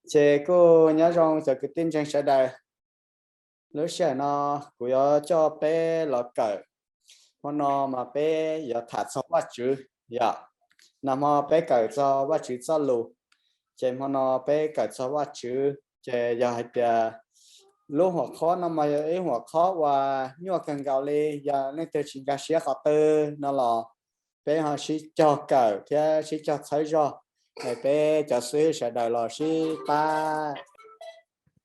Ces kuj nyob zoo cov kwv tij ntseeg sawv daws. Lub sij hawm no kuv yuav coj peb los kawm, hmo no mas peb yuav tham txog Vajtswv, yog, nag hmo peb kawm txog Vajtswv txoj lus, ces hmo no peb kawm txog Vajtswv, ces yog hais tias lub huam qhob no mas yog ib huam qhob uas nyuaj kawg nkaus li, yog leej twg tsis nkag siab qhov twg no los peb ho sib cog kawm thiab sib cog txhawb zog, es peb cov xib hwb sawv daws los sib pab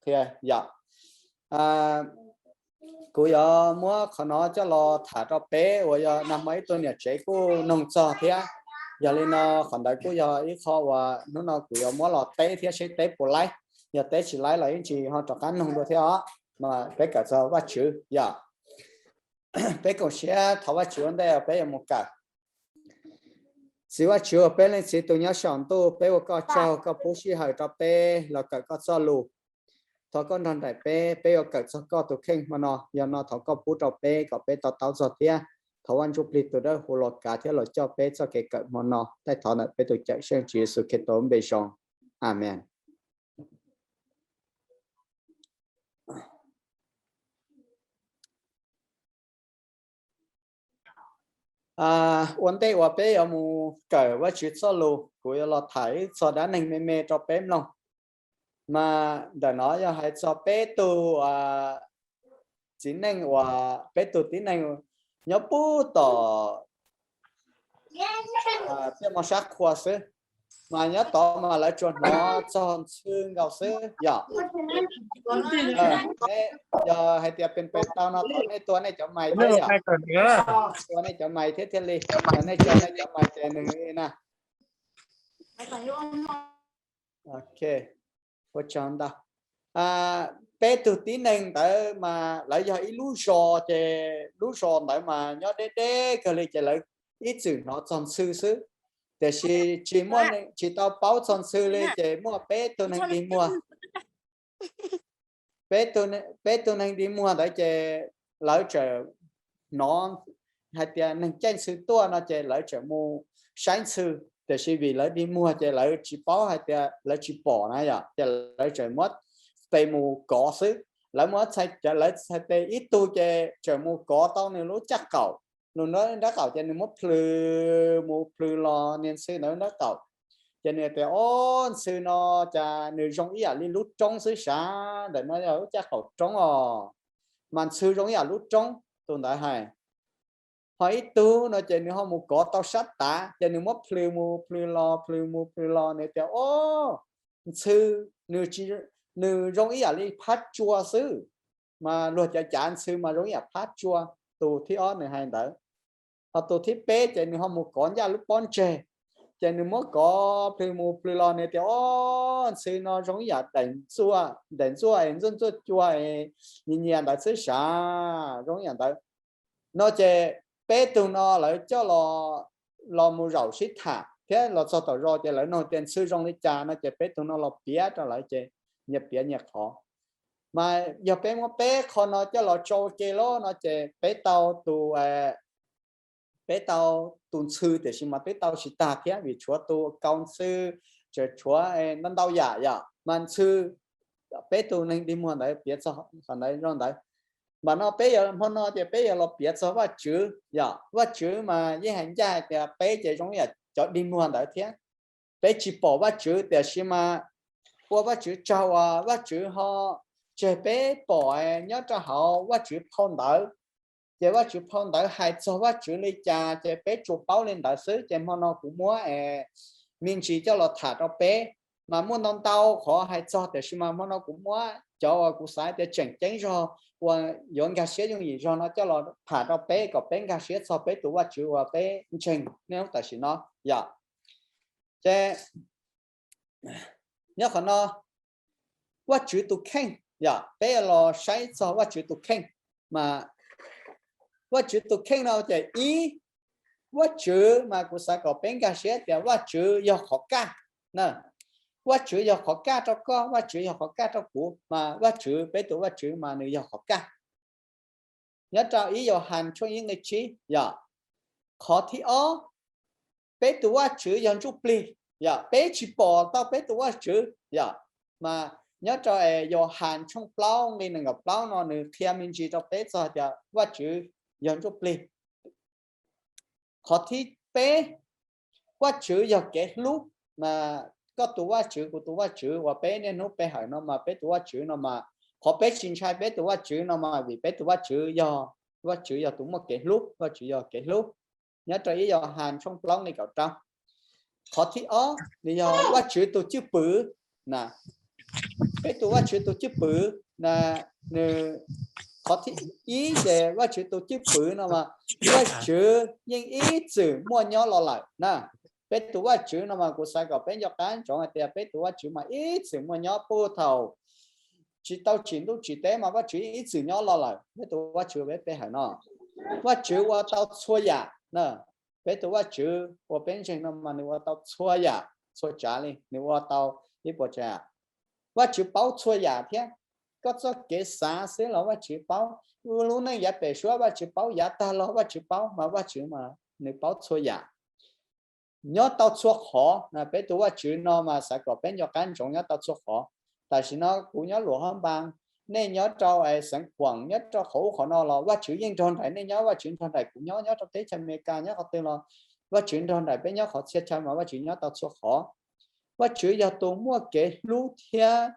thiab yom. Kuv yuav muab qhov no coj los tham rau peb uas yog nag hmo ib tug niam tsev kuj noog txog thiab. Yog li no qhov ntawd kuj yog ib qho uas hnub no kuv yuav muab los teb thiab seb teb puas laib. Yog teb tsis laib los ib ntsis ho rov qab noog dua thiab os. Mas peb kawm txog Vajtswv yom. Peb koom siab thov Vajtswv ua ntej peb yuav mus kawm. Txiv Vajtswv uas peb Leej Txiv tus nyob saum ntuj, peb ua koj tsaug koj pub sij hawm rau peb los kawm koj txoj lus. Thov koj nrog nraim peb, peb yuav kawm txog koj tus kheej hmo no, yog no thov koj pub rau peb kom peb to taub txog thiab. Thov Vaj Ntsujplig tus dawb huv los kav thiab los coj peb txoj kev kawm hmo no. Thov ntawm peb tus Cawmseej Tswv Yexus Khetos npe zoo. Amees. Ua ntej uas peb yuav mus kawm Vajtswv txoj lus, kuv yuav los tham ib txog dab neeg me me rau peb mloog. Mas ntawm no yog hais txog peb tug txiv neej uas peb tug tib neeg nyob puag tom tiaj mos sab qhua xwb, mas nyob tod mas lawv tsuas hnov txog ntxhw nkaus xwb yom. Yog hais tias pes pes tau no thov nej tua nej cov mais thiab yom. Tua nej cov mais thiab thiaj li, nej tua nej cov mais ces nws na. Ok, ua tsaug ntau. Peb tug tib neeg ntawd mas lawv yog ib lub zos, ces lub zos ntawd mas nyob deb deb kawg li, ces lawv ib txwm hnov txog ntxhw xwb, tiam sis tsis muaj, tsis tau paub txog ntxhw li, ces muaj peb tug neeg dig muag. Peb tug neeg dig muag ntawd ces lawv txawm hnov hais tias neeg caij ntxhw tuaj no ces lawv txawm mus saib ntxhw, tiam sis vim lawv dig muag ces lawv tsis paub hais tias lawv tsis pom na yom, ces lawv txawm muab tes mus kov xwb. Lawv muab txhais, lawv txhais tes ib tug ces txawm mus kov tau nws lub caj qaum, lub nrab qaum ces nws muab plhws mus plhws los niag ntxhw ntawd lub nrab qaum. Ces nws tias, Ob, ntxhw no cas nws zoo ib yam li lub roob xwb sav, ntawm no yog lub caj qaum roob os, mas ntxhw zoo ib yam lub roob, tus ntawd hais. Ho ib tug no ces nws ho mus kov tau sab tav, ces nws muab plhws mus plhws los plhws mus plhws los, nws tias, Ob, ntxhw nws zoo ib yam li phab tsua xwb, mas luag cav cav ntxhw mas zoo ib yam phab tsua. Tus thib ob nws hais ntawd. Ho tus thib peb ces nws ho mus kov ncaj lub pob ntseg, ces nws muab kov plhws mus plhws los, nws tias, Ob, ntxhw no zoo ib yam daim ntxuaj, daim ntxuaj es ntxuaj ntxuaj cua es nyias nyias ntawd xwb sav, zoo ib yam ntawd. No ces peb tug no lawv coj los mus zaum sib tham thiab los txog tom zos, ces lawv nug tias ntxhw zoo li cas no, ces peb tug no los piav rau lawv, ces nyias piav nyias qhov. Mas yog peb muab peb qho no coj los tso ua ke lawm no ces peb tau tus, peb tau tus ntxhw, tiam sis mas twb tau tsis tag thiab vim tshuav tus kau ntxhw, tseem tshuav ntau ntau yam yom. Mas ntxhw, peb tus neeg dig muag ntawd piav txog qhov ntawd zoo ntawd. Mas no peb yuav, hmo no ces peb yuav los piav txog Vajtswv yom. Vajtswv mas yeej hais ncaj hais tias peb ces zoo ib yam cov dig muag ntawd thiab. Peb tsis pom Vajtswv tiam sis mas ua Vajtswv tsaug uas Vajtswv ho tseg peb pom nyob rau hauv Vajtswv phau ntawv. Ces Vajtswv phau ntawv hais txog Vajtswv li cas ces peb tsuas paub li ntawd xwb. Ces hmo no kuv muab me ntsis coj los tham rau peb, mas muaj ntau ntau qhov hais txog, tiam sis mas hmo no kuv muab cov uas kuv xav tias tseem ceeb zog uas yuav nkag siab yooj yim zog no coj los tham rau peb kom peb nkag siab txog peb tus Vajtswv uas peb ntseeg niaj hnub tam sim no yom. Ces nyob qhov no, Vajtswv tus kheej yom, peb los saib txog Vajtswv tus kheej. Mas Vajtswv tus kheej no ces ib, Vajtswv mas kuv xav kom peb nkag siab tias Vajtswv yog qhov kaj. Vajtswv yog qhov kaj rau koj, Vajtswv yog qhov kaj rau kuv, mas Vajtswv, peb tus Vajtswv mas nws yog qhov kaj. Nyob rau ib Yauhas tshooj ib nqe tsib yom. Qhov thib ob, peb tus Vajtswv yog ntsuj plig yom, peb tsis pom tau peb tus Vajtswv yom. Mas nyob rau Yauhas tshooj plaub nqe nees nkaum plaub no nws qhia me ntsis rau peb txog tias Vajtswv yog ntsuj plig. Qhov thib peb, Vajtswv yog kev hlub. Mas koj tus Vajtswv, kuv tus Vajtswv uas peb niaj hnub pe hawm no mas peb tus Vajtswv no mas, qhov peb tsis ntshai peb tus Vajtswv no mas vim peb tus Vajtswv yog, Vajtswv yog tus muaj kev hlub, Vajtswv yog kev hlub. Nyob rau ib Yauhas tshooj plaub nqe kaum rau. Qhov thib ob nws yog Vajtswv tus cwj pwm na. Peb tus Vajtswv tus cwj pwm na, nws, qhov thib ib ces Vajtswv tus cwj pwm no mas Vajtswv yeej ib txwm muaj nyob los lawm na. Peb tus Vajtswv no mas kuv xav kom peb nco qab ntsoov hais tias peb tus Vajtswv mas ib txwm muaj nyob puag thaum tsis tau tsim ntuj tsim teb mas Vajtswv yeej ib txwm nyob los lawm. Peb tus Vajtswv peb pe hawm no, Vajtswv ua tau txhua yam na. Peb tus Vajtswv uas peb ntseeg no mas nws ua tau txhua yam txhua tsav li, nws ua tau ib puas tsav. Vajtswv paub txhua yam thiab. Koj txoj kev xav xwb los Vajtswv paub. Lub neej yav pem suab Vajtswv paub, yav tag los Vajtswv paub, mas Vajtswv mas nws paub txhua yam. Nyob tau txhua qhov, peb tus Vajtswv no mas xav kom peb nco qab ntsoov nyob tau txhua qhov. Tam sim no kuv nyob Luam Haj Npas, nej nyob rau Xeev Khuam, nyob rau qhov ub qhov no los Vajtswv yeej nrog nraim nej nyob, Vajtswv nrog nraim kuv nyob, nyob rau teb chaws Amelikas nyob qhov twg los Vajtswv nrog nraim peb nyob qhov txhia chaw mas Vajtswv nyob tau txhua qhov. Vajtswv yog tus muaj kev hlub thiab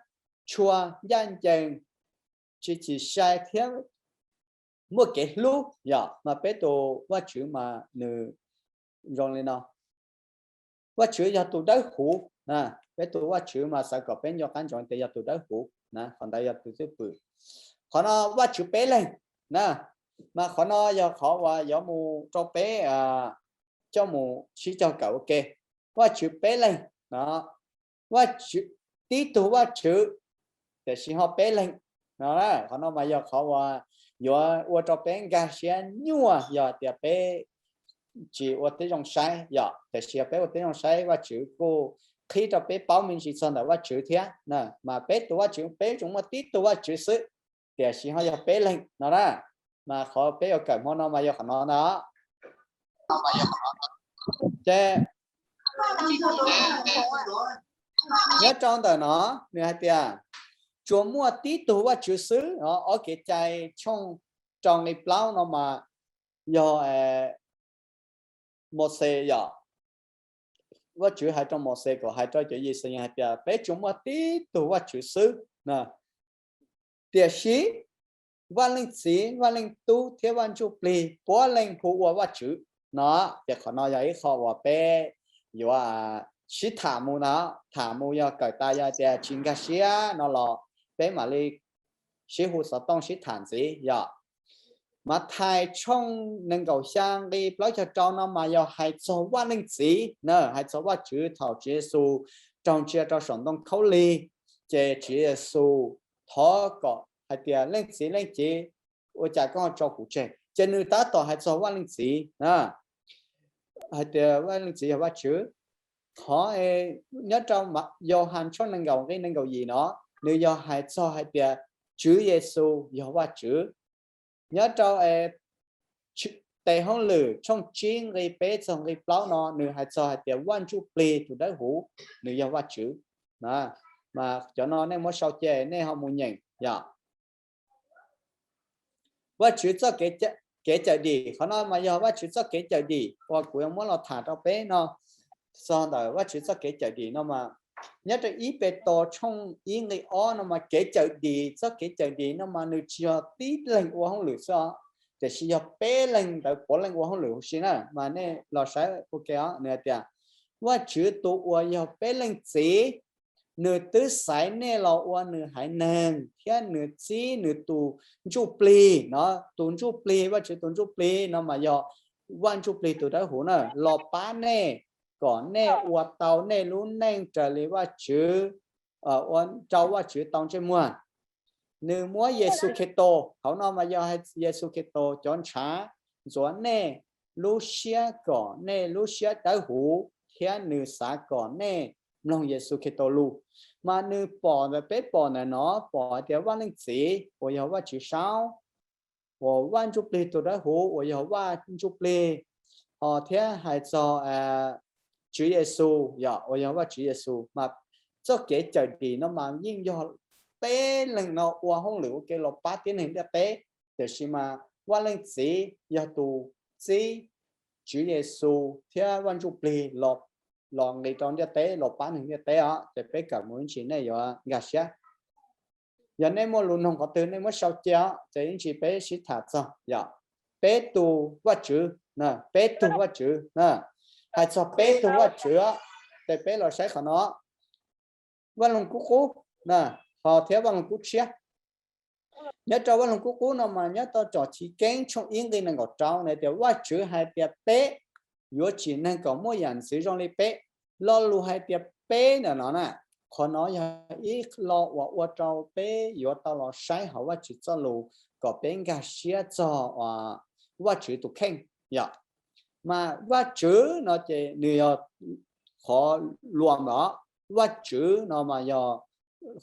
tshua ncaj ncees, tsis txim sai thiab muaj kev hlub yom, mas peb tus Vajtswv mas nws zoo li no. Vajtswv yog tus dawb huv, peb tus Vajtswv mas xav kom peb nco qab ntsoov tias yog tus dawb huv, qhov ntawd yog tus cwj pwm. Qhov no Vajtswv peb leeg na, mas qhov no yog qhov uas yuav mus rau peb coj mus sib cog kawm ua ke. Vajtswv peb leeg no, Vajtswv, tib tug Vajtswv, tiam sis ho peb leeg no. Qhov no mas yog qhov uas yuav ua rau peb nkag siab nyuaj yog tias peb tsis ua tib zoo saib yom, tiam sis yog peb ua tib zoo saib Vajtswv kuj qhib rau peb paub me ntsis txog ntawm Vajtswv thiab. Mas peb tus Vajtswv peb tsuas muaj tib tug Vajtswv xwb, tiam sis ho yog peb leeg no na. Mas qhov peb yuav kawm hmo no mas yog qhov no ntag. Ces nyob rau ntawm no nws hais tias tsuas muaj tib tug Vajtswv xwb. Ob Kev cai tshooj rau nqe plaub no mas yog Mauxes yom. Vajtswv hais rau Mauxes kom hais rau cov Yixalayees hais tias peb tsuas muaj tib tug Vajtswv xwb. Tiam sis Vaj Leej Txiv, Vaj Leej Tub thiab Vaj Ntsuj Plig puav leej hu ua Vajtswv no. Ces qhov no yog ib qho uas peb yuav sib tham mus no, tham mus yog kawm tas yog tias tsis nkag siab no los peb mam li sib hu xov tooj sib tham ntxiv yom. Mathais tshooj nees nkaum xya nqe plaub caug rau no mas yog hais txog Vaj Leej Txiv na, hais txog Vajtswv thaum Tswv Yexus raug ntsia rau saum ntoo khaub lig, ces Tswv Yexus thov kom hais tias Leej Txiv, Leej Txiv, ua cas koj tso kuv tseg? Ces nws tab tom hais txog Vaj Leej Txiv na, hais tias Vaj Leej Txiv yog Vajtswv. Qhov nyob rau Yauhas tshooj nees nkaum nqe nees nkaum yim no, nws yog hais txog hais tias Tswv Yexus yog Vajtswv. Nyob rau tes hauj lwm tshooj tsib nqe peb txog nqe plaub no nws hais txog hais tias Vaj Ntsuj Plig tus dawb huv nws yog Vajtswv. Mas cov no nej muab sau ces nej ho mus nyeem yom. Vajtswv txoj kev cawm dim, qhov no mas yog Vajtswv txoj kev cawm dim uas kuv yuav muab los tham rau peb no. Txog ntawm Vajtswv txoj kev cawm dim no mas nyob rau ib Petus tshooj ib nqe ob no mas kev cawm dim, txoj kev cawm dim no mas nws tsis yog tib leeg ua hauj lwm xwb os, tiam sis yog peb leeg ntawd puav leej ua hauj lwm huv si na. Mas nej los saib ua ke os, nws hais tias Vajtswv tus uas yog peb leej txiv, nws twb xaiv nej los ua nws haiv neeg thiab nws txib nws tus ntsuj plig no. Tus ntsuj plig, Vajtswv tus ntsuj plig no mas yog Vaj Ntsuj Plig tus dawb huv na, los pab nej kom nej ua tau nej lub neej raws li Vajtswv, ua rau Vajtswv tau ntsej muag. Nws muab Yexus Khetos, hauv no mas yog Yexus Khetos cov ntshav, ntxuav nej lub siab kom nej lub siab dawb huv thiab nws xav kom nej mloog Yexus Khetos lus. Mas nws pom ntawm, peb pom ntawm no pom hais tias Vaj Leej Txiv uas yog Vajtswv Saub, uas Vaj Ntsuj Plig tus dawb huv uas yog Vaj Ntsuj Plig, ho thiab hais txog Tswv Yexus yom, uas yog Vajtswv Yexus. Mas txoj kev cawm dim no mas yeej yog peb leeg no ua hauj lwm ua ke los pab tib neeg ntiaj teb, tiam sis mas Vaj Leej Txiv yog tus txib Tswv Yexus thiab Vaj Ntsuj Plig los nqis rau ntiaj teb los pab neeg ntiaj teb os. Ces peb kawm mus ib ntsis nej yuav nkag siab. Yog nej muaj lus noog qhov twg nej muab sau cia os, ces ib ntsis peb sib tham txog yom. Peb tug Vajtswv, peb tug Vajtswv, hais txog peb tug Vajtswv, ces peb los saib qhov no, Vaj Loog Kub Qub ho thiab Vaj Loog Kub Tshiab. Nyob rau Vaj Loog Kub Qub no mas nyob rau tsom Chiv Keeb tshooj ib nqi nees nkaum rau na tias Vajtswv hais tias peb yuav tsim neeg kom muaj yam ntxwv zoo li peb. Lo lus hais tias peb ntawm no na, qhov no yog ib lo uas ua rau peb yuav tau los saib hauv Vajtswv txoj lus kom peb nkag siab txog Vajtswv tus kheej yom. Mas Vajtswv no ces nws yog qhov luam os, Vajtswv no mas yog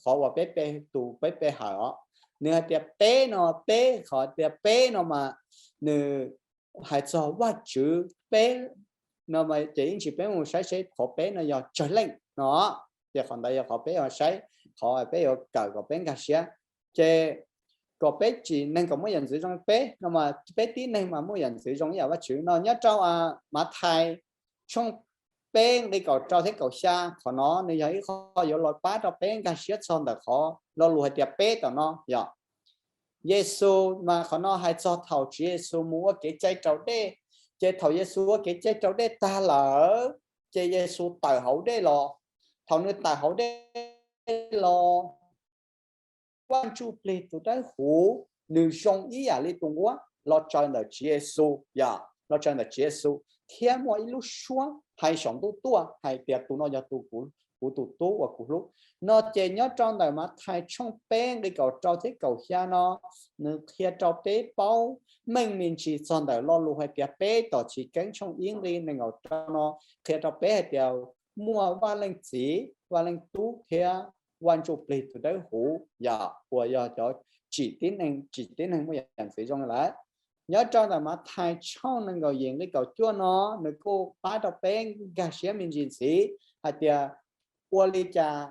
qhov uas peb pe tus peb pe hawm os. Nws hais tias peb no, peb qhov tias peb no mas nws hais txog Vajtswv peb no, ces ib ntsis peb mus saib seb qhov peb no yog tsawg leej no, ces qhov ntawd yog qhov peb yuav saib, qhov peb yuav kawm kom peb nkag siab. Ces kom peb tsim neeg kom muaj yam ntxwv zoo peb no mas peb tib neeg mas muaj yam ntxwv zoo ib yam Vajtswv no. Nyob rau Mathais tshooj peb nqi kaum rau thiab kaum xya, qhov no nws yog ib qho yuav los pab rau peb nkag siab txog ntawm qhov lo lus hais tias peb tom no yom. Yexus mas qhov no hais txog thaum Tswv Yexus mus ua kev cai raus dej, ces thaum Yexus ua kev cai raus dej tag lawm, ces Yexus tawm hauv dej los. Thaum nws tawm hauv dej los, Vaj Ntsuj Plig tus Dawb Huv nws zoo ib yam li tus nquab los tsaws ntawm Tswv Yexus, yog los tsaws ntawm Tswv Yexus, thiab muaj ib lub suab hais saum ntuj tuaj hais tias tus no yog tus, kuv tus tub uas kuv hlub no. Ces nyob rau ntawm Mathais tshooj peb nqi kaum rau thiab kaum xya no, nws qhia rau peb paub meej me ntsis txog ntawm lo lus hais tias peb tom Chiv Keeb tshooj ib nqi nees nkaum rau no, qhia rau peb hais tias muaj Vaj Leej Txiv, Vaj Leej Tub thiab Vaj Ntsuj Plig tus Dawb Huv yom, uas yog cov tsim tib neeg, tsim tib neeg muaj yam ntxwv zoo lawm. Nyob rau ntawm Mathais tshooj nees nkaum yim nqi kaum cuaj no, nws kuj pab rau peb nkag siab me ntsis ntxiv hais tias ua li cas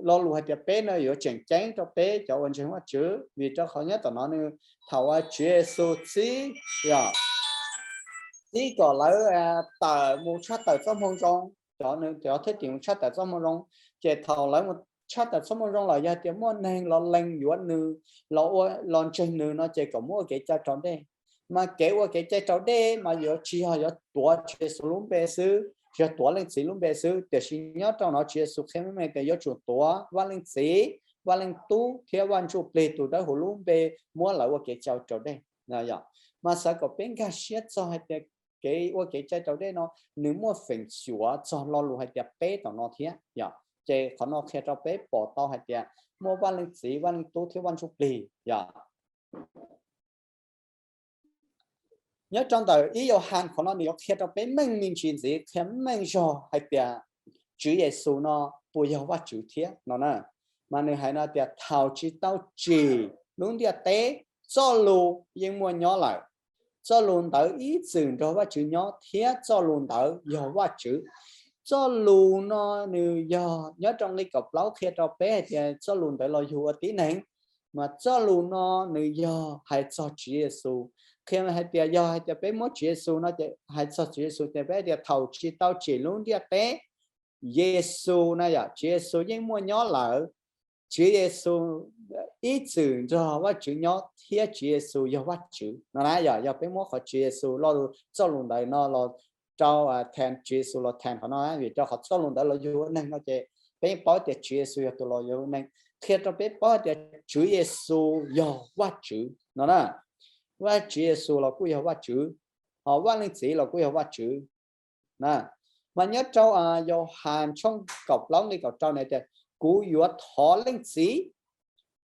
lo lus hais tias peb no yuav tseem ceeb rau peb cov uas ntseeg Vajtswv, vim rau qhov nyob tom no nws thaum uas Tswv Yexus txib, txib kom lawv tawm mus tshaj tawm txoj moo zoo, cov thwj tim mus tshaj tawm txoj moo zoo, ces thaum lawv mus tshaj tawm txoj moo zoo lawm yog tias muaj neeg los lees yuav nws, los ua, los ntseeg nws no ces kom muab ua kev cai raus dej. Mas kev ua kev cai raus dej mas yuav tsis yog yuav tuav Tswv Yexus lub npe xwb, yog tuav Leej Txiv lub npe xwb, tiam sis nyob rau no Tswv Yexus qhia meej meej tias yuav tsum tuav Vaj Leej Txiv, Vaj Leej Tub thiab Vaj Ntsuj Plig tus Dawb Huv lub npe muab lawv ua kev cai raus dej. Mas xav kom peb nkag siab txog hais tias kev ua kev cai raus dej no nws muaj feem xyuam txog lo lus hais tias peb tom no thiab yom. Ces qhov no qhia rau peb pom tau hais tias muaj Vaj Leej Txiv, Vaj Leej Tub thiab Vaj Ntsuj Plig yom. Nyob rau ntawm ib Yauhas qhov no nws yuav qhia rau peb meej me ntsis ntxiv, qhia meej zog hais tias Tswv Yexus no puas yog Vajtswv thiab no na. Mas nws hais no tias thaum tsis tau tsim lub ntiaj teb, txoj lus yeej muaj nyob lawm. Txoj lus ntawd ib txwm nrog Vajtswv nyob thiab txoj lus ntawd yog Vajtswv. Txoj lus no nws yog nyob rau nqi kaum plaub qhia rau peb hais tias txoj lus ntawd los yug ua tib neeg. Mas txoj lus no nws yog hais txog Tswv Yexus. Qhia hais tias yog hais tias peb muab Tswv Yexus no ces hais txog Tswv Yexus ces peb hais tias thaum tsis tau tsim lub ntiaj teb, Yexus na yom, Tswv Yexus yeej muaj nyob lawm. Tswv Yexus ib txwm nrog Vajtswv nyob thiab Tswv Yexus yog Vajtswv no na yom. Yog peb muab qhov Tswv Yexus lo lus txoj lus ntawd no los rau, Tswv Yexus los thaij qhov no, vim rau qhov txoj lus ntawd los yug ua neeg no ces peb yeej paub tias Tswv Yexus yog tus los yug ua neeg, qhia rau peb paub tias Tswv Yexus yog Vajtswv no na. Vaj Tswv Yexus los kuj yog Vajtswv, ho Vaj Leej Txiv los kuj yog Vajtswv. Mas nyob rau Yauhas tshooj kaum plaub nqi kaum rau na tias kuv yuav thov Leej Txiv.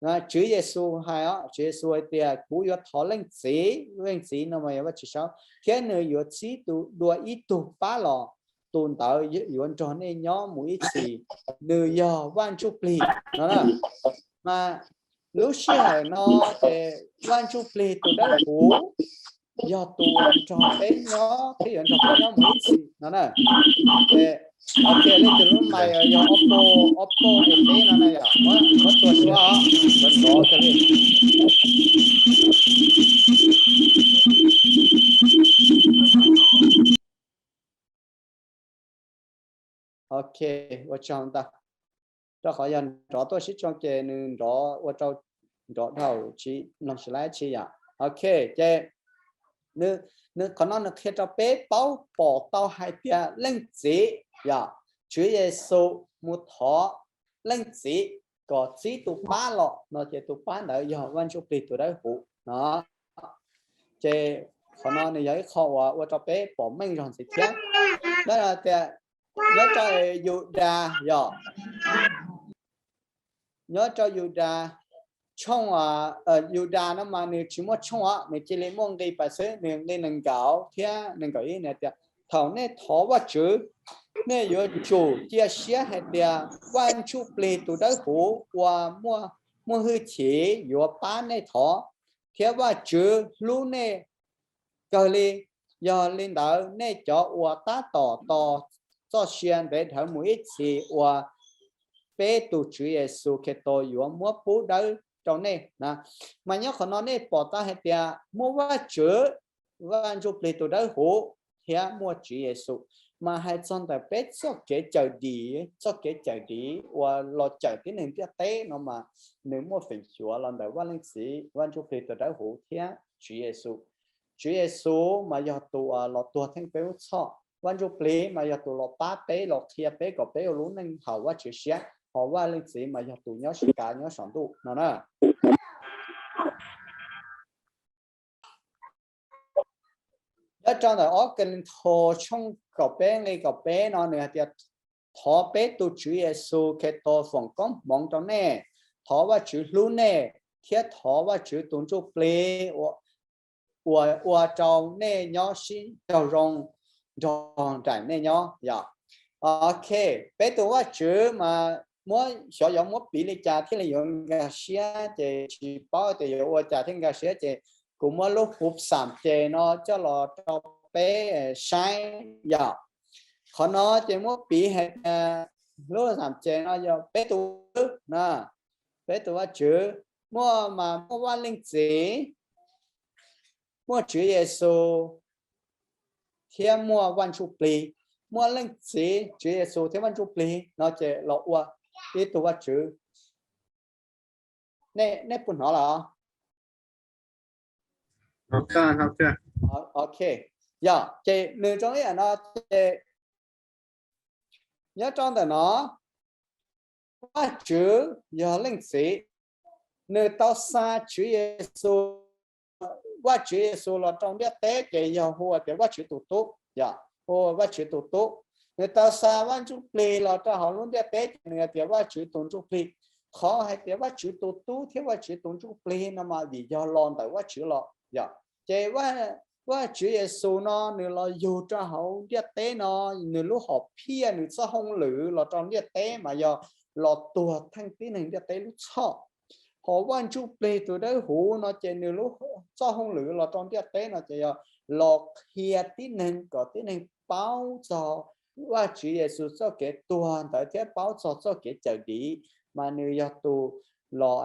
Tswv Yexus hais os, Tswv Yexus hais tias kuv yuav thov Leej Txiv, Leej Txiv no mas yog Vajtswv saub, thiab nws yuav txib tus dua ib tug pab los, tus ntawd yuav nrog nej nyob mus ib txhis, nws yog Vaj Ntsuj Plig no na. Mas lub sij hawm no ces Vaj Ntsuj Plig tus Dawb Huv yog tus nrog peb nyob thiab yuav nrog peb nyob mus ib txhis no na. Ces Ok, leej twg lub mic yog Oppo, Oppo F no na yom, muab tua suab os, nrov nrov kawg li. Ok, ua tsaug ntau. Rau qhov yog nrov tuaj sib tsoo ces nws nrov ua rau nrov dhau tsis mloog tsis laib tsi yom. Ok, ces nws, nws qhov no nws qhia rau peb paub pom tau hais tias leej txiv yom, Tswv Yexus mus thov leej txiv kom txib tus pab los no ces tus pab ntawd yog Vaj Ntsuj Plig tus Dawb Huv no. Ces qhov no nws yog ib qho uas ua rau peb pom meej zog ntxiv thiab. Nyob tias nyob rau Yudas yom, nyob rau Yudas tshooj, Yudas no mas nws tsis muaj tshooj os, nws cia li muaj nqi pas xwb, nws nqi nees nkaum thiab nees nkaum ib nws tias, thaum nej thov Vajtswv, nej yuav tsum cia siab hais tias Vaj Ntsuj Plig tus Dawb Huv uas muaj, muaj hwj chim yuav pab nej thov, thiab Vajtswv hlub nej kawg li. Yog li ntawd nej cov uas tab tom tos txoj sia ntev dhawv mus ib txhis uas peb tus Tswv Yexus Khetos yuav muab pub dawb rau nej na. Mas nyob qhov no nej pom tau hais tias muaj Vajtswv, Vaj Ntsuj Plig tus Dawb Huv thiab muaj Tswv Yexus. Mas hais txog ntawm peb txoj kev cawm dim, txoj kev cawm dim uas los cawm tib neeg ntiaj teb no mas nws muaj feem xyuam los ntawm Vaj Leej Txiv, Vaj Ntsuj Plig tus Dawb Huv thiab Tswv Yexus. Tswv Yexus mas yog tus uas los tuag theej peb lub txhoj, Vaj Ntsuj Plig mas yog tus los pab peb los qhia peb kom peb ua lub neej haum Vajtswv siab, ho Vaj Leej Txiv mas yog tus nyob sib kav nyob saum ntuj no na. Nyob rau ntawm ob Kalintho tshooj kaum peb nqi kaum peb no nws hais tias, thov peb tus Tswv Yexus Khetos foom koob hmoov rau nej, thov Vajtswv hlub nej, thiab thov Vajtswv tus Ntsuj Plig uas ua rau nej nyob sib raug zoo nrog nraim nej nyob yom. Ok, peb tus Vajtswv mas muab, xyov yuav muab piv li cas thiaj li yuav nkag siab ces tsis paub tias yuav ua cas thiaj nkag siab ces kuv muab lub huv xam ces no coj los rau peb saib yom. Qhov no ces muab piv hais tias lub xam ces no yog peb tus na, peb tus Vajtswv, muaj mas muaj Vaj Leej Txiv, muaj Tswv Yexus, thiab muaj Vaj Ntsuj Plig. Muaj Leej Txiv, Tswv Yexus thiab Vaj Ntsuj Plig no ces los ua ib tug Vajtswv. Nej, nej puas hnov lawm? Ok, yog ces nws zoo ib yam no ces nyob rau ntawm no, Vajtswv yog Leej Txiv, nws tau xa Tswv Yexus, Vajtswv Yexus los rau ntiaj teb ces yog hu tias Vajtswv tus tub, yog hu Vajtswv tus tub. Nws tau xa Vaj Ntsuj Plig los rau hauv lub ntiaj teb ces nws tias Vajtswv tus Ntsuj Plig. Qhov hais tias Vajtswv tus tub thiab Vajtswv tus Ntsuj Plig no mas vim yog los ntawm Vajtswv los yom. Ces Vajtswv Yexus no nws los yug rau hauv ntiaj teb no, nws lub hom phiaj nws txoj hauj lwm los rau ntiaj teb mas yog los tuag theej tib neeg ntiaj teb lub txhoj. Ho Vaj Ntsuj Plig tus Dawb Huv no ces nws lub txoj hauj lwm los rau ntiaj teb no ces yog los qhia tib neeg kom tib neeg paub txog Vajtswv Yexus txoj kev tuag ntawd thiab paub txog txoj kev cawm dim, mas nws yog tus los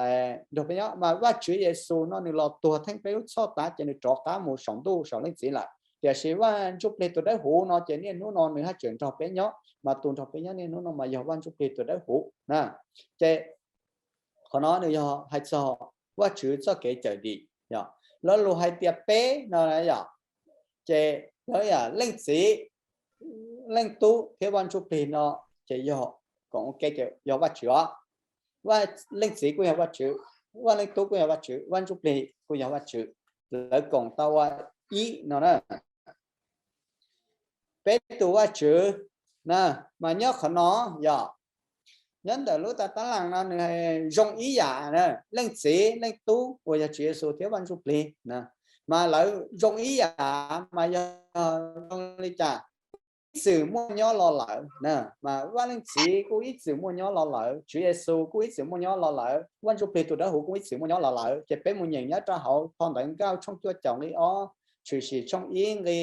nrog peb nyob. Mas Vajtswv Yexus no nws los tuag theej peb lub txhoj tas ces nws rov qab mus saum ntuj saum Leej Txiv lawm. Tiam sis Vaj Ntsuj Plig tus Dawb Huv no ces niaj hnub no nws haj tseem nrog peb nyob, mas tus nrog peb nyob niaj hnub no mas yog Vaj Ntsuj Plig tus Dawb Huv na. Ces qhov no nws yog hais txog Vajtswv txoj kev cawm dim. Lo lus hais tias peb no yom, ces yog Leej Txiv, Leej Tub thiab Vaj Ntsuj Plig no ces yog koom ua ke ces yog Vajtswv os. Leej Txiv kuj yog Vajtswv, Vaj Leej Tub kuj yog Vajtswv, Vaj Ntsuj Plig kuj yog Vajtswv, lawv koom tau ua ib no na. Peb tus Vajtswv na, mas nyob qhov no yog nyob ntawm lub tas tab las no nws zoo ib yam na, Leej Txiv, Leej Tub uas yog Tswv Yexus thiab Vaj Ntsuj Plig na, mas lawv zoo ib yam mas yog zoo li cas? Ib txwm muaj nyob los lawm na, mas Vaj Leej Txiv kuj ib txwm muaj nyob los lawm, Tswv Yexus kuj ib txwm muaj nyob los lawm, Vaj Ntsuj Plig tus Dawb Huv kuj ib txwm muaj nyob los lawm. Ces peb mus nyeem nyob rau hauv phau ntawv Nkauj tshooj cuaj caum nqi ob Tshwm Sim tshooj ib nqi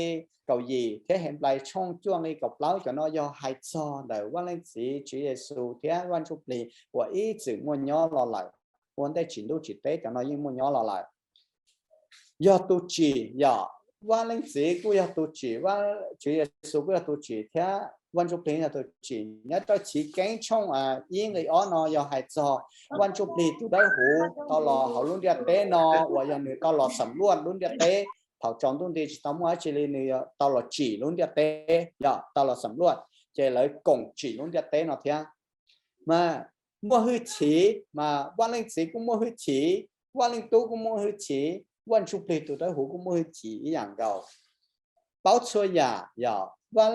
kaum yim thiab Henplais tshooj cuaj nqi kaum plaub, cov no yog hais txog ntawm Vaj Leej Txiv Tswv Yexus thiab Vaj Ntsujplig uas ib txwm muaj nyob los lawm, ua ntej tsim ntuj tsim teb cov no yeej muaj nyob los lawm. Yog tus tsim, yog Vaj Leej Txiv kuj yog tus tsim, Tswv Yexus kuj yog tus tsim thiab Vaj Ntsujplig yog tus tsim. Nyob rau Chiv Keeb tshooj ib nqi ob no yog hais txog Vaj Ntsujplig tus dawb huv tau los hauv lub ntiaj teb no, uas yog nws tau los xam luaj lub ntiaj teb. Thaum tsaus ntuj nti tsis tau muaj dab tsi li, nws tau los tsim lub ntiaj teb, yog tau los xam luaj, ces lawv koom tsim lub ntiaj teb no thiab. Mas muaj hwj chim, mas Vaj Leej Txiv kuj muaj hwj chim, Vaj Leej Tub kuj muaj hwj chim, Vaj Ntsujplig tus dawb huv kuj muaj hwj chim ib yam nkaus. Paub txhua yam, yog Vaj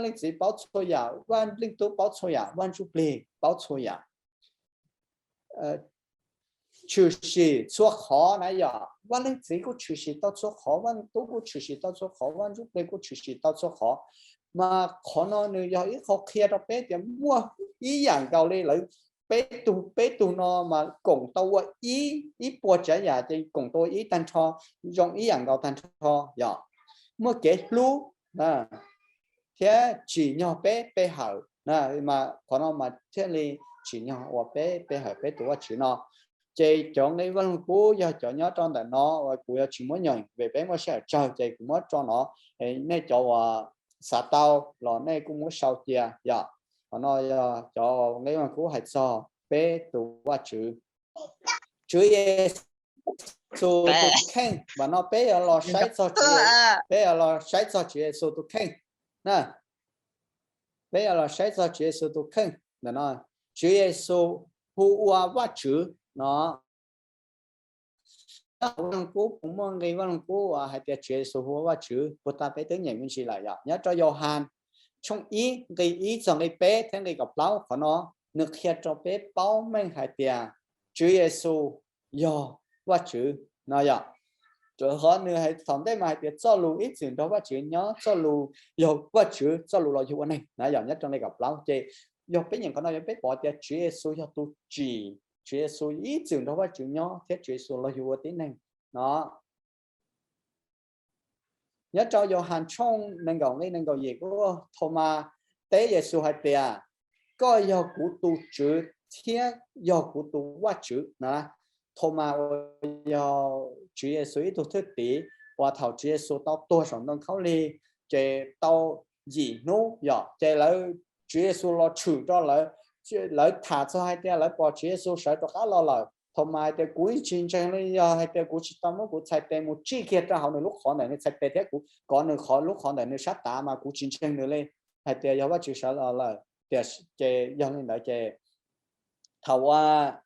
Leej Txiv paub txhua yam, Vaj Leej Tub paub txhua yam, Vaj Ntsujplig paub txhua yam. Tshwm sim txhua qhov na, yog Vaj Leej Txiv kuj tshwm sim tau txhua qhov, Vaj Leej Tub kuj tshwm sim tau txhua qhov, Vaj Ntsujplig kuj tshwm sim tau txhua qhov. Mas qhov no nws yog ib qho qhia rau peb tias muaj ib yam nkaus li lawv peb tug, peb tug no mas koom tau ua ib, ib puas tsav yam ces koom tau ua ib tag nrho, zoo ib yam nkaus tag nrho, yog muaj kev hlub thiab tsim nyog peb pe hawm. Mas qhov no mas thiaj li tsim nyog ua peb pe hawm peb tus Vajtswv no. Ces cov nqe Vaj Lug Kub yog cov nyob rau ntawm no uas kuv yuav tsis muab nyeem vim peb muaj sij hawm tsawg, ces kuv muab tso no, nej cov uas xav tau los nej kuj muab sau cia, yog qhov no yog cov nqe Vaj Lug Kub hais txog peb tus Vajtswv. Tswv Yexus tus kheej, mas no peb yuav los saib txog, peb yuav los saib txog Tswv Yexus tus kheej na. Peb yuav los saib txog Tswv Yexus tus kheej ntawm no. Tswv Yexus hu ua Vajtswv no. Nyob hauv Vaj Lug Kub puas muaj nqe Vaj Lug Kub uas hais tias Tswv Yexus hu ua Vajtswv? Puag ta peb twb nyeem me ntsis lawm, yog nyob rau Yauhas tshooj ib nqe ib txog nqe peb thiab nqe kaum plaub, qhov no nws qhia rau peb paub meej hais tias Tswv Yexus yog Vajtswv no, yog. Rau qhov nws thaum ntej mas hais tias txoj lus ib txwm nrog Vajtswv nyob, txoj lus yog Vajtswv, txoj lus los yug ua neeg na, yog nyob rau nqe kaum plaub. Ces yog peb nyeem qhov no yog peb pom tias Tswv Yexus yog tus tsim, Tswv Yexus ib txwm nrog Vajtswv nyob thiab Tswv Yexus los yug ua tib neeg no. Nyob rau Yauhas tshooj nees nkaum nqe nees nkaum yim, Thaumas teb Yexus hais tias, koj yog kuv tus Tswv thiab yog kuv tus Vajtswv no. Thaumas uas yog Tswv Yexus ib tug thwj tim uas thaum Tswv Yexus tau tuag saum ntoo khaub lig, ces tau yim hnub, yog, ces lawv, Tswv Yexus los tshwm rau lawv, lawv tham txog hais tias lawv pom Tswv Yexus sawv rov qab los lawm. Thaumas hais tias kuv yeej tsis ntseeg li, yog hais tias kuv tsis tau muab kuv txhais tes mus tsij kiag rau hauv nws lub qhov ntawm nws txhais tes thiab kuv kov nws qhov, lub qhov ntawm nws sab tav mas kuv tsis ntseeg nws li hais tias yog Vajtswv sawv los lawm. Tiam sis ces yog li ntawd ces thaum uas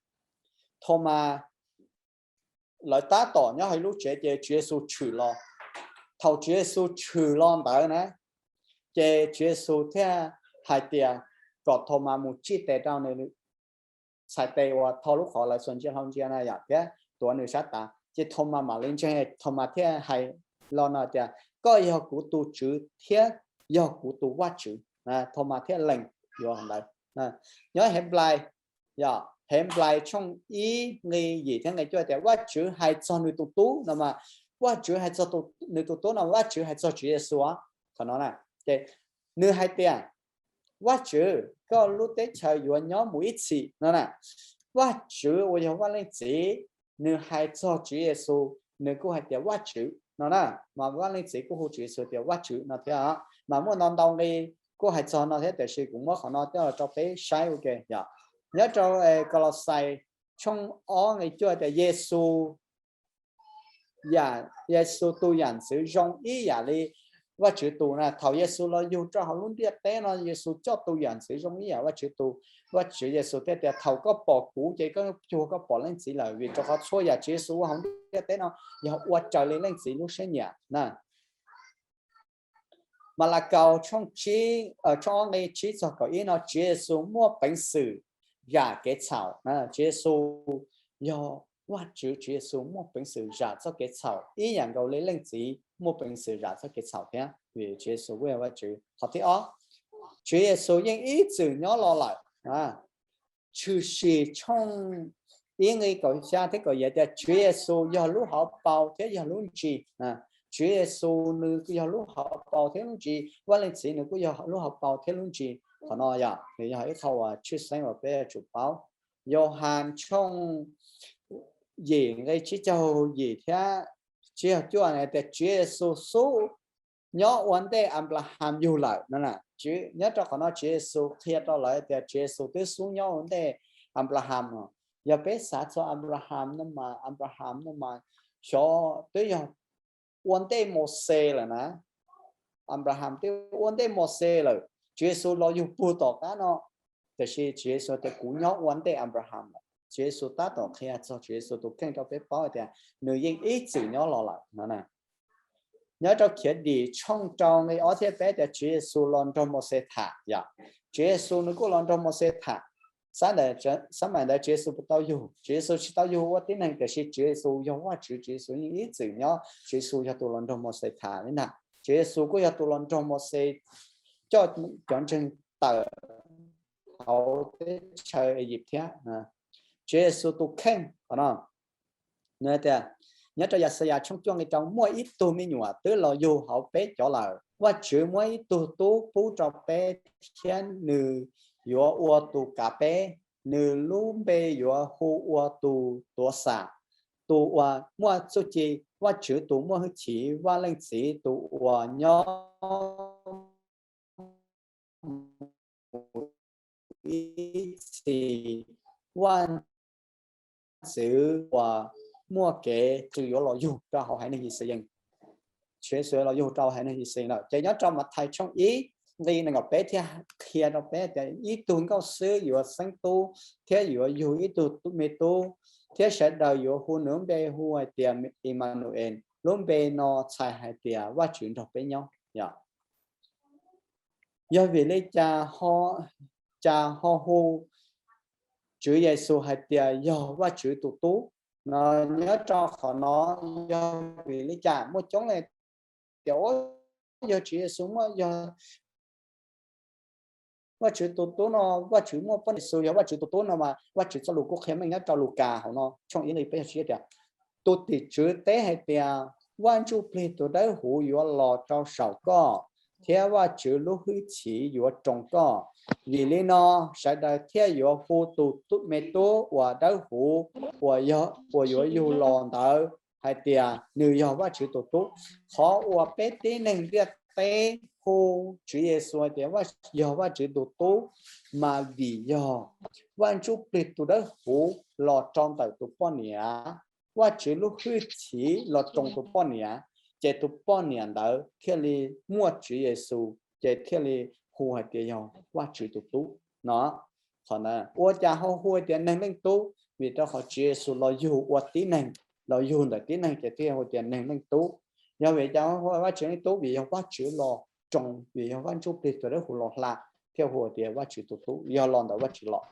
Thaumas lawv tab tom nyob hauv lub tsev ces Tswv Yexus tshwm los. Thaum Tswv Yexus tshwm los ntawd na, ces Tswv Yexus thiaj hais tias kom Thaumas mus tsij tes rau nws txhais tes uas tho lub qhov lawv xuas ntsia hlau ntsia na yom, thiab tuav nws sab tav, ces Thaumas mam li ntseeg. Thaumas thiaj hais los no tias, koj yog kuv tus Tswv thiab yog kuv tus Vajtswv. Thaumas thiaj lees yuav ntawd. Nyob Henplais, yog Henplais tshooj ib nqe yim thiab nqe cuaj tias Vajtswv hais txog nws tus tub no mas, Vajtswv hais txog nws tus tub no, Vajtswv hais txog Tswv Yexus. Thaum no na, ces nws hais tias, Vajtswv, koj lub teb chaws yuav nyob mus ib txhis no na. Vajtswv uas yog Vaj Leej Txiv, nws hais txog Tswv Yexus, nws kuj hais tias Vajtswv no na. Mas Vaj Leej Txiv kuj hu Tswv Yexus tias Vajtswv no thiab. Mas muaj ntau ntau nqe kuj hais txog no thiab, tiam sis kuv muab qhov no coj los rau peb saib ua ke, yog. Nyob rau Kos Los Xais tshooj ob nqe cuaj tias Yexus, Yexus tus yam ntxwv zoo ib yam li Vajtswv tus na. Thaum Yexus los yug rau hauv lub ntiaj teb no, Yexus coj tus yam ntxwv zoo ib yam Vajtswv tus. Vajtswv Yexus thiaj tias, thaum koj pom kuv ces koj cuag koj pom Leej Txiv lawm, vim rau qhov txhua yam Tswv Yexus ua hauv ntiaj teb no yog ua raws li Leej Txiv lub siab nyiam na. Malakaus tshooj tsib, tshooj ob nqe tsib txog kaum ib no, Tswv Yexus muaj peev xwm zam kev txhaum. Tswv Yexus yog Vajtswv, Tswv Yexus muaj peev xwm zam txoj kev txhaum ib yam nkaus li Leej Txiv muaj peev xwm zam txoj kev txhaum thiab, vim Tswv Yexus kuj yog Vajtswv. Qhov thib ob, Tswv Yexus yeej ib txwm nyob los lawm. Tshwm Sim tshooj ib nqe kaum xya thiab kaum yim tias Tswv Yexus yog lub hauv paus thiab yog lub ntsis. Tswv Yexus nws kuj yog lub hauv paus thiab lub ntsis, Vaj Leej Txiv nws kuj yog lub hauv paus thiab lub ntsis. Qhov no yog nws yog ib qho uas tshwj xeeb uas peb yuav tsum paub. Yauhas tshooj yim nqe tsib caug yim thiab tsib caug cuaj tias Tswv Yexus xub nyob ua ntej Anplahas yug lawm no. Nyob rau qhov no Tswv Yexus qhia rau lawv tias Tswv Yexus twb xub nyob ua ntej Anplahas no. Yog peb xav txog Anplahas no mas Anplahas no mas xyov twb yog ua ntej Mauxes lawm na. Anplahas twb ua ntej Mauxes lawm, Tswv Yexus los yug puag tom qab no. Tiam sis Tswv Yexus tias kuv nyob ua ntej Anplahas lawm. Tswv Yexus tab tom qhia txog Tswv Yexus tus kheej rau peb paub tias nws yeej ib txwm nyob los lawm no. Nyob rau Khiav Dim tshooj rau nqe ob thiab peb tias Tswv Yexus los nrog Mauxes tham yom. Tswv Yexus nws kuj los nrog Mauxes tham. Xab maim ntawd Tswv Yexus puas tau yug? Tswv Yexus tsis tau yug ua tib neeg, tiam sis Tswv Yexus yog Vajtswv, Tswv Yexus yeej ib txwm nyob, Tswv Yexus yog tus los nrog Mauxes tham li ntag. Tswv Yexus kuj yog tus los nrog Mauxes coj cov ntseeg tawm hauv teb chaws Egypt thiab. Tswv Yexus tus kheej qhov no, nws tias, nyob rau Yaxayas tshooj cuaj nqe rau, muaj ib tug me nyuam twb los yug hauv peb cov lawm, Vajtswv muab ib tug tub pub rau peb, thiab nws yuav ua tus kav peb. Nws lub npe yuav hu ua tus tuav xam, tus uas muaj txuj ci, Vajtswv tus muaj hwj chim, Vaj Leej Txiv tus uas nyob mus ib txhis, Vaj Ntxwv uas muaj kev qw yuav los yug rau hauv haiv neeg Yixayees. Tswv Yexus los yug rau haiv neeg Yixayees lawm. Ces nyob rau Mathais tshooj ib nqe nees nkaum peb thiaj qhia rau peb tias ib tug nkauj xwb yuav xeeb tub thiab yuav yug ib tug me tub, thiab sawv daws yuav hu nws lub npe hu hais tias Imanues. Lub npe no txhais hais tias Vajtswv nrog peb nyob. Yog vim li cas ho hu Tswv Yexus hais tias yog Vajtswv tus tub no? Nyob rau qhov no yog vim li cas? Muaj coob leej tias yog Tswv Yexus muaj, yog Vajtswv tus tub no, Vajtswv muaj poj niam, Yexus yog Vajtswv tus tub no mas Vajtswv txoj lus kuj qhia meej nyob rau Lukas hauv no tshooj ib nqe peb caug tsib tias, tus tim tswv teb hais tias Vaj Ntsuj Plig tus Dawb Huv yuav los rau saum koj, thiab Vajtswv lub hwj chim yuav roos koj. Vim li no sawv daws thiaj yuav hu tus me tub uas dawb huv uas yuav yug los ntawd hais tias nws yog Vajtswv tus tub. Qhov uas peb tib neeg ntiaj teb hu Tswv Yexus hais tias yog Vajtswv tus tub mas vim yog Vaj Ntsuj Plig tus Dawb Huv los rau ntawm tus poj niam, Vajtswv lub hwj chim los roos tus poj niam, ces tus poj niam ntawd thiaj li muaj Tswv Yexus, ces thiaj li hu hais tias yog Vajtswv tus tub no. Qhov ntawd ua cas ho hu tias Neeg Leej Tub? Vim rau qhov Tswv Yexus los yug ua tib neeg, los yug ntawm tib neeg ces thiaj hu tias Neeg Leej Tub. Yog vim cas ho hu Vajtswv Leej Tub? Vim yog Vajtswv los roos, vim yog Vaj Ntsuj Plig tus Dawb Huv los hla, thiaj hu tias Vajtswv tus tub, yog los ntawm Vajtswv los.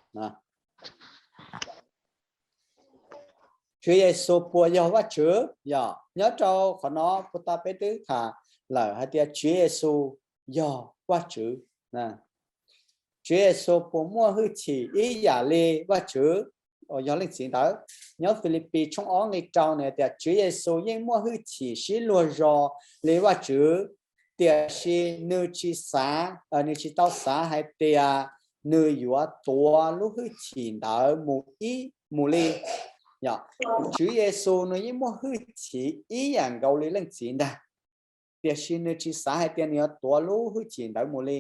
Tswv Yexus puas yog Vajtswv? Yog, nyob rau qhov no puag ta peb twb tham lawm hais tias Tswv Yexus yog Vajtswv. Tswv Yexus puas muaj hwj chim ib yam li Vajtswv, yog Leej Txiv ntawd? Nyob Filipis tshooj ob nqe rau nws tias Tswv Yexus yeej muaj hwj chim sib luag zos li Vajtswv, tiam sis nws tsis xav, nws tsis tau xav hais tias nws yuav tuav lub hwj chim ntawd mus ib mus li. Tswv Yexus nws yeej muaj hwj chim ib yam nkaus li Leej Txiv ntag, tiam sis nws tsis xav hais tias nws yuav tuav lub hwj chim ntawd mus li.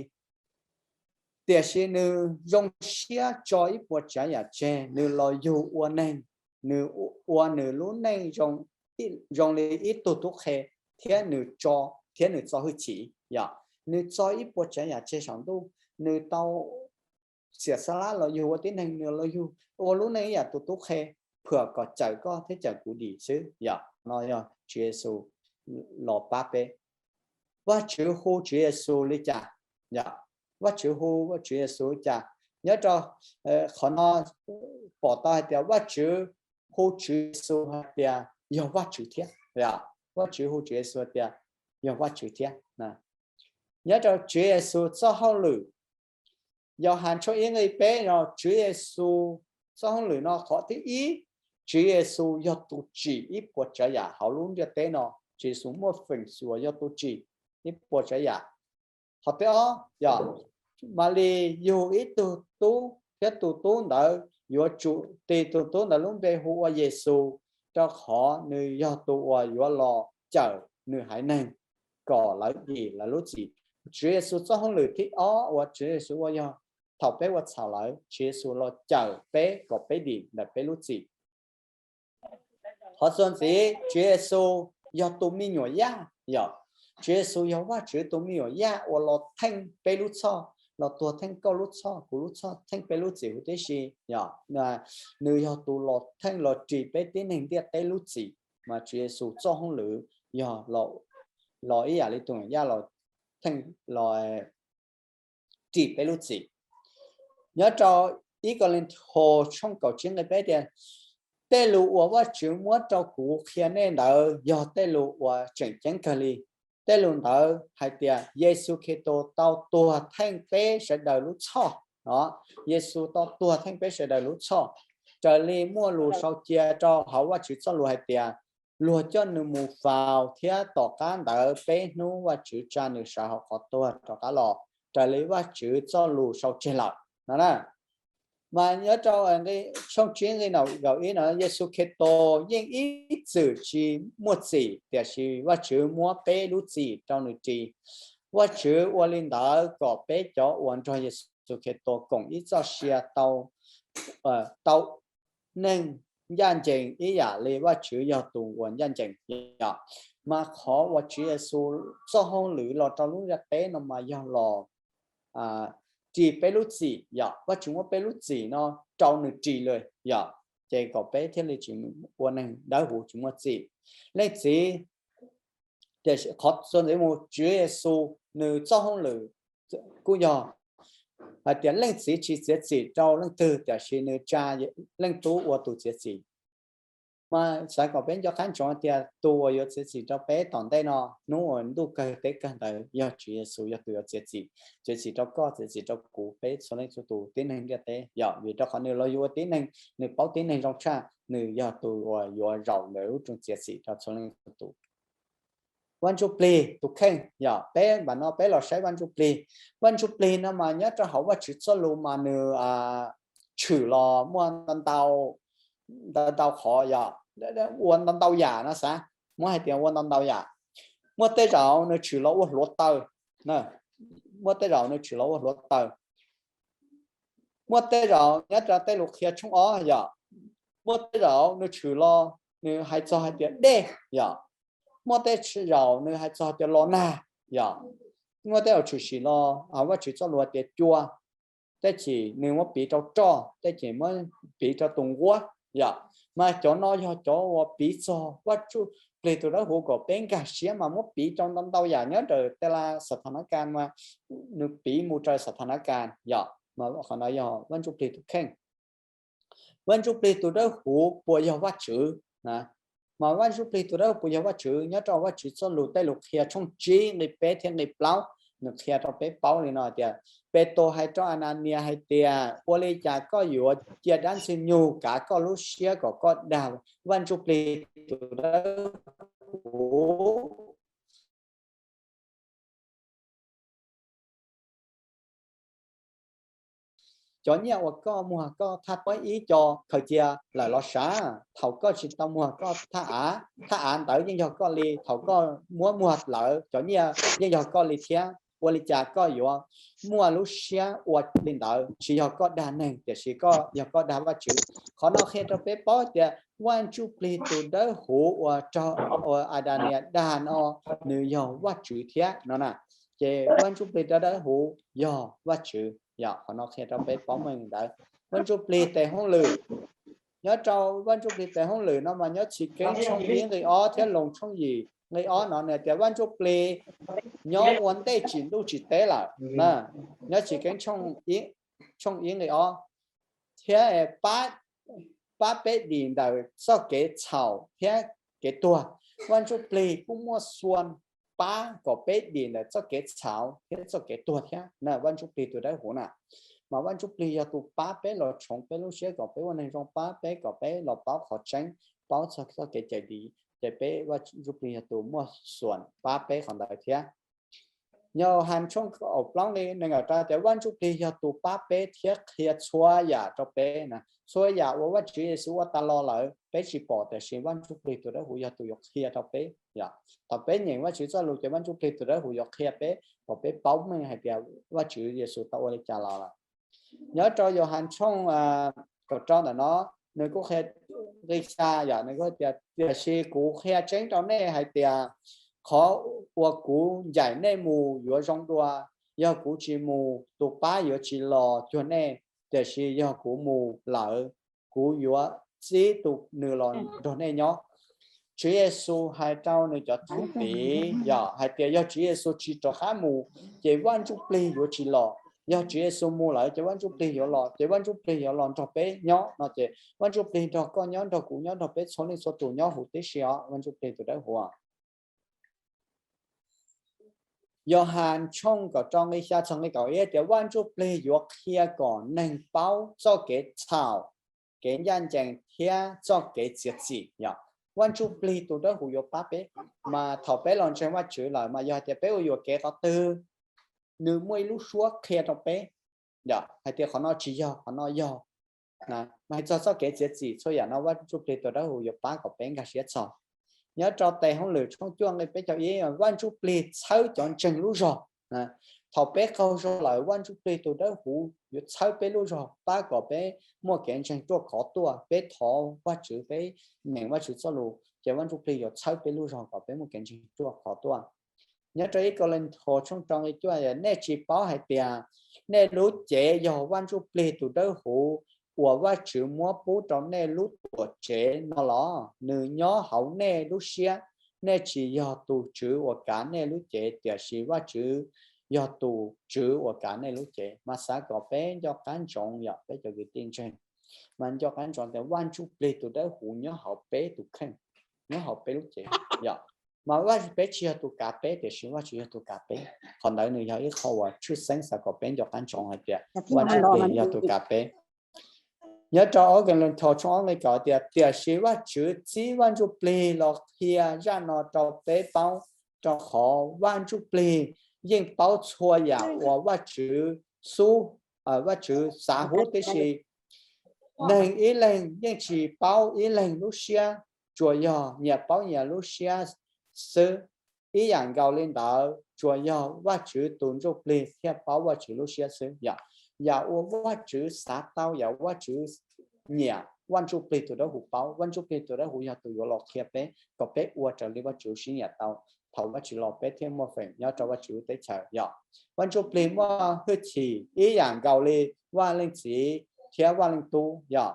Tiam sis nws zoo siab tso ib puas tsav yam tseg, nws los yug ua neeg, nws ua nws lub neej zoo li ib tug tub qhe, thiab nws tso, thiab nws txo hwj chim. Yog, nws txo ib puas tsav yam tseg saum ntuj, nws tau xiam xa lab los yug ua tib neeg, nws los yug ua lub neej ib yam tus tub qhe, pham kom cawm koj thiab cawm kuv dim xwb. Yog, no yog Tswv Yexus los pab peb. Vajtswv hu Tswv Yexus li cas? Yog, Vajtswv hu Tswv Yexus li cas? Nyob rau qhov no pom tau hais tias Vajtswv hu Tswv Yexus hais tias yog Vajtswv thiab. Vajtswv hu Tswv Yexus hais tias yog Vajtswv thiab. Nyob rau Tswv Yexus txoj hauj lwm, Yauhas tshooj ib nqe peb no, Tswv Yexus txoj hauj lwm no, qhov thib ib, Tswv Yexus yog tus tsim ib puas tsav yam hauv lub ntiaj teb no. Tswv Yexus muaj feem xyuam yog tus tsim ib puas tsav yam. Qhov thib ob yog Malis yug ib tug tub thiab tus tub ntawd yuav tsum tis tus tub ntawd lub npe hu ua Yexus, rau qhov nws yog tus uas yuav los cawm nws haiv neeg kom lawv dim lawv lub txim. Tswv Yexus txoj hauj lwm thib ob uas Tswv Yexus ua yog thaum peb ua txhaum lawm, Tswv Yexus los cawm peb kom peb dim ntawm peb lub txim. Qhov txuas ntxiv, Tswv Yexus yog tus me nyuam yaj yom. Tswv Yexus yog Vajtswv tus me nyuam yaj uas los theej peb lub txhoj, los tuag theej koj lub txhoj, kuv lub txhoj, theej peb lub txim huv tib si yom. Nws yog tus los theej los ris peb tib neeg ntiaj teb lub txim, mas Tswv Yexus txoj hauj lwm yog los ib yam li tus me nyuam yaj los theej los ris peb lub txim. Nyob rau ib Kauleethaus tshooj kaum tsib nqe peb tias, tej lus uas Vajtswv muab rau kuv qhia nej ntawd yog tej lus uas tseem ceeb kawg li. Tej lus ntawd hais tias Yexus Khetos tau tuag theej peb sawv daws lub txhoj no. Yexus tau tuag theej peb sawv daws lub txhoj, raws li muaj lus sau cia rau hauv Vajtswv txoj lus hais tias, luag coj nws mus faus thiab tom qab ntawd peb hnub Vajtswv tsa nws sawv hauv qhov tuag rov qab los, raws li Vajtswv txoj lus sau tseg lawm no na. Mas nyob rau tshooj tsib nqe kaum ib no, Yexus Khetos yeej ib txwm tsis muaj txim, tiam sis Vajtswv muab peb lub txim rau nws ris. Vajtswv ua li ntawd kom peb cov uas nrog Yexus Khetos koom ib txoj sia tau tau neeg ncaj ncees ib yam li Vajtswv yog tus uas ncaj ncees yom. Mas qhov uas Tswv Yexus txoj hauj lwm los rau lub ntiaj teb no mas yog los ris peb lub txim yom. Vajtswv muab peb lub txim no rau nws ris lawm yom, ces kom peb thiaj li tsis ua neeg dawb huv tsis muaj txim. Leej txiv, tiam sis qhov txuas ntxiv mus Tswv Yexus nws txoj hauj lwm kuj yog hais tias leej txiv tsis txiav txim rau leej twg, tiam sis nws tsa leej tub ua tus txiav txim. Mas xav kom peb nco qab ntsoov tias tus uas yuav txiav txim rau peb tom ntej no, hnub uas ntuj kawg teb kawg ntawd yog Tswv Yexus yog tus yuav txiav txim, txiav txim rau koj, txiav txim rau kuv, peb txhua leej txhua tus tib neeg ntiaj teb yom. Vim rau qhov nws los yuav ua tib neeg, nws paub tib neeg zoo tshaj, nws yog tus uas yuav zaum ntawm lub rooj txiav txim rau txhua leej txhua tus. Vaj Ntsuj Plig tus kheej yom, peb npam no peb los saib Vaj Ntsuj Plig. Vaj Ntsuj Plig no mas nyob rau hauv Vajtswv txoj lus mas nws tshwm los muaj ntau ntau qhov yom, ua ntau ntau yam no xav, muab hais tias ua ntau ntau yam. Muaj tej zaum nws tshwm los ua hluav taws, muaj tej zaum nws tshwm los ua hluav taws. Muaj tej zaum nyob rau tej lus qhia tshooj ob yom, muaj tej zaum nws tshwm los nws hais txog hais tias dej yom, muaj tej zaum nws hais txog hais tias los nag yom, muaj tej zaum tshwm sim los Vajtswv txoj lus hais tias cua, tej chim nws muab piv rau roj, tej chim muab piv rau tus nquab yom. Mas cov no yog cov uas piv txog Vaj Ntsuj Plig tus dawb huv kom peb nkag siab mas muab piv rau ntau ntau yam nyob rau tej la xa tha na kas mas nws piv mus rau xa tha na kas yom. Mas qhov no yog Vaj Ntsuj Plig tus kheej. Vaj Ntsuj Plig tus dawb huv puas yog Vajtswv? Mas Vaj Ntsuj Plig tus dawb huv puas yog Vajtswv? Nyob rau Vajtswv txoj lus tej lus qhia tshooj tsib nqe peb thiab nqe plaub, nws qhia rau peb paub li no tias, Petus hais rau Ananias hais tias, ua li cas koj yuav cia dab Ntxwg Nyoog kav koj lub siab kom koj dag Vaj Ntsuj Plig tus dawb huv? Cov nyiaj uas koj muag koj thaj puab ib co khaws cia lawm los sav, thaum koj tsis tau muag koj thaj av, thaj av ntawd yeej yog koj li, thaum koj muab muag lawm cov nyiaj yeej yog koj li thiab. Ua li cas koj yuav muaj lub siab ua li ntawd? Tsis yog koj dag neeg, tiam sis koj yog koj dag Vajtswv. Qhov no qhia rau peb paub tias Vaj Ntsuj Plig tus dawb huv uas raug Ananias dag no, nws yog Vajtswv thiab no na. Ces Vaj Ntsuj Plig tus dawb huv yog Vajtswv yom. Qhov no qhia rau peb paub meej li ntawd. Vaj Ntsuj Plig tes hauj lwm, nyob rau Vaj Ntsuj Plig tes hauj lwm no mas nyob Chiv Keeb tshooj ib nqe ob thiab Loos tshooj yim nqe ob no nws tias Vaj Ntsuj Plig nyob ua ntej tsim ntuj tsim teb lawm. Nyob Chiv Keeb tshooj ib nqe ob, thiab pab peb dim ntawm txoj kev txhaum thiab kev tuag. Vaj Ntsuj Plig kuj muaj xua pab kom peb dim ntawm txoj kev txhaum thiab txoj kev tuag thiab. Vaj Ntsuj Plig tus dawb huv na, mas Vaj Ntsuj Plig yog tus pab peb los tshoov peb lub siab kom peb ua neeg zoo, pab peb kom peb los paub qhov tseeb, paub txog txoj kev cawm dim, ces peb Vaj Ntsuj Plig yog tus muaj xuas pab peb qhov ntawd thiab. Yauhas tshooj kaum plaub nqe nees nkaum rau tias Vaj Ntsuj Plig yog tus pab peb thiab qhia txhua yam rau peb na. Txhua yam uas Vaj Tswv Yexus ua tas los lawm peb tsis pom, tiam sis Vaj Ntsuj Plig tus dawb huv yog tus yuav qhia rau peb. Thaum peb nyeem Vaj Tswv txoj lus ces Vaj Ntsuj Plig tus dawb huv yuav qhia peb kom peb paub meej hais tias Vaj Tswv Yexus tau ua li cas los lawm. Nyob rau Yauhas tshooj kaum rau ntawm no, nws kuj qhia nqi xya, yog nws kuj tias, tiam sis kuv qhia tseeb rau nej hais tias qhov uas kuv ncaim nej mus yuav zoo dua. Yog kuv tsis mus, tus pab yuav tsis los cuag nej, tiam sis yog kuv mus lawm, kuv yuav txib tus nws los nrog nej nyob. Tswv Yexus hais rau nws cov thwj tim yog hais tias yog Tswv Yexus tsis rov qab mus, ces Vaj Ntsuj Plig yuav tsis los. Yog Tswv Yexus mus lawm ces Vaj Ntsuj Plig yuav los, ces Vaj Ntsuj Plig yuav los nrog peb nyob no ces Vaj Ntsuj Plig nrog koj nyob, nrog kuv nyob, nrog peb txhua leej txhua tus nyob huv tib si os, Vaj Ntsuj Plig tus dawb huv. Yauhas tshooj kaum rau nqe xya txog nqe kaum ib tias Vaj Ntsuj Plig yuav qhia kom neeg paub txoj kev txhaum, kev ncaj ncees thiab txoj kev txiav txim. Yog Vaj Ntsuj Plig tus dawb huv yuav pab peb, mas thaum peb los ntseeg Vaj Tswv lawm mas yog hais tias peb ua yuam kev qhov twg, nws muaj ib lub suab qhia rau peb, yog hais tias qhov no tsis yog, qhov no yog. Mas hais txog txoj kev txiav txim txhua yam no Vaj Ntsuj Plig tus dawb huv yuav pab kom peb nkag siab txog. Nyob rau Tes Hauj Lwm tshooj cuaj nqe peb caug ib, Vaj Ntsuj Plig txhawb cov ntseeg lub zog. Thaum peb qaug zog lawm Vaj Ntsuj Plig tus dawb huv yuav txhawb peb lub zog, pab kom peb muaj kev ntseeg ruaj khov tuaj. Peb thov Vaj Tswv, peb nyeem Vaj Tswv txoj lus ces Vaj Ntsuj Plig yuav txhawb peb lub zog kom peb muaj kev ntseeg ruaj khov tuaj. Nyob rau ib Kauleethaus tshooj rau nqe cuaj, nej tsis paub hais tias nej lub cev yog Vaj Ntsuj Plig tus dawb huv uas Vaj Tswv muab pub rau nej lub tuam tsev no los? Nws nyob hauv nej lub siab. Nej tsis yog tus tswv uas kav nej lub cev, tiam sis Vaj Tswv yog tus tswv uas kav nej lub cev. Mas xav kom peb nco qab ntsoov, yog peb cov kwv tij ntseeg, mas nco qab ntsoov tias Vaj Ntsuj Plig tus dawb huv nyob hauv peb tus kheej, nyob hauv peb lub cev. Yog mas Vaj Tswv, peb tsis yog tus kav peb, tiam sis Vaj Tswv yog tus kav peb. Qhov ntawd nws yog ib qho uas tshwj xeeb xav kom peb nco qab ntsoov hais tias Vaj Ntsuj Plig yog tus kav peb. Nyob rau ob Kauleethaus tshooj ob nqe kaum tias, tiam sis Vaj Tswv txib Vaj Ntsuj Plig los qhia zaj no rau peb paub, rau qhov Vaj Ntsuj Plig yeej paub txhua yam uas Vaj Tswv xub, Vaj Tswv xav huv tib si. Neeg ib leeg yeej tsis paub ib leeg lub siab, tsuas yog nyias paub nyias lub siab xwb. Ib yam nkaus li ntawd, tsuas yog Vaj Tswv tus Ntsuj Plig thiaj paub Vaj Tswv lub siab xwb. Yog yam uas Vaj Tswv xav tau, yam uas Vaj Tswv nyiam, Vaj Ntsuj Plig tus dawb huv paub. Vaj Ntsuj Plig tus dawb huv yog tus yuav los qhia peb kom peb ua raws li Vaj Tswv siab nyiam tau. Thaum Vaj Tswv los peb thiaj muaj feem nyob rau Vaj Tswv lub teb chaws. Yog Vaj Ntsuj Plig muaj hwj chim ib yam nkaus li Vaj Leej Txiv thiab Vaj Leej Tub. Yog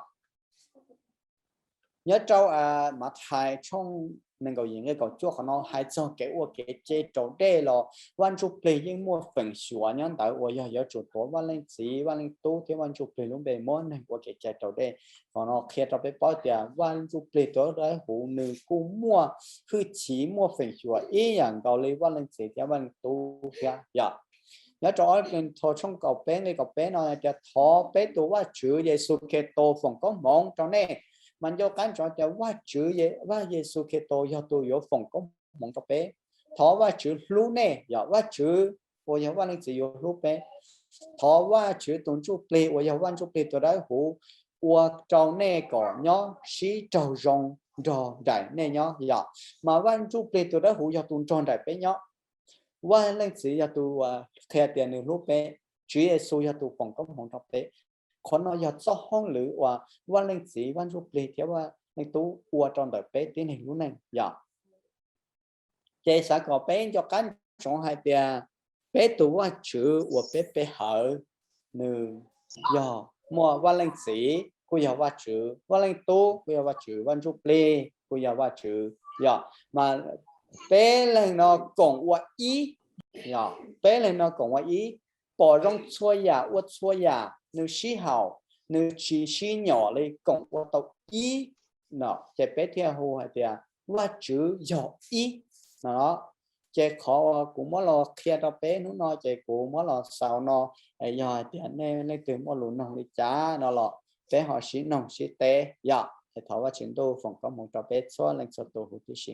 nyob rau Mathais tshooj nees nkaum yim nqe kaum cuaj, qhov no hais txog kev ua kev cai raus dej los Vaj Ntsuj Plig yeej muaj feem xyuam nyob ntawd uas yog yuav tsum tuav Vaj Leej Txiv, Vaj Leej Tub thiab Vaj Ntsuj Plig lub npe muab neeg ua kev cai raus dej. Qhov no qhia rau peb paub tias Vaj Ntsuj Plig tus dawb huv nws kuj muaj hwj chim muaj feem xyuam ib yam nkaus li Vaj Leej Txiv thiab Vaj Leej Tub thiab. Yog nyob rau ob Kauleethaus tshooj kaum peb nqe kaum peb no hais tias thov peb tus Vaj Tswv Yexus Khetos foom koob hmoov rau nej. Mas nco qab ntsoov tias Vaj Tswv, Vaj Yexus Khetos yog tus yuav foom koob hmoov rau peb. Thov Vaj Tswv hlub nej, yog Vaj Tswv uas yog Vaj Leej Txiv yuav hlub peb. Thov Vaj Tswv tus Ntsuj Plig uas yog Vaj Ntsuj Plig tus dawb huv ua rau nej kom nyob sib raug zoo nrog nraim nej nyob. Yog mas Vaj Ntsuj Plig tus dawb huv yog tus nrog nraim peb nyob. Vaj Leej Txiv yog tus qhia tias nws hlub peb. Tswv Yexus yog tus foom koob hmoov rau peb. Qhov no yog txoj hauj lwm uas Vaj Leej Txiv, Vaj Ntsuj Plig thiab Vaj Leej Tub ua rau ntawm peb tib neeg lub neej. Yog ces xav kom peb nco qab ntsoov hais tias peb tus Vaj Tswv uas peb pe hawm, nws yog muaj Vaj Leej Txiv kuj yog Vaj Tswv, Vaj Leej Tub kuj yog Vaj Tswv, Vaj Ntsuj Plig kuj yog Vaj Tswv. Yog mas peb leeg no koom ua ib, yog peb leeg no koom ua ib, pom zoo txhua yam, ua txhua yam, nws sib haum, nws tsis sib nyom li, koom ua tau ib no, ces peb thiaj hu hais tias Vaj Tswv yog ib no. Ces qhov uas kuv muab los qhia rau peb hnub no ces kuv muab los xaus no, yog hais tias nej leej twg muaj lus noog li cas no los peb ho sib noog sib teb. Yog Es thov Vajtswv ntuj foom koob hmoov rau peb txhua leej txhua tus huv tib si.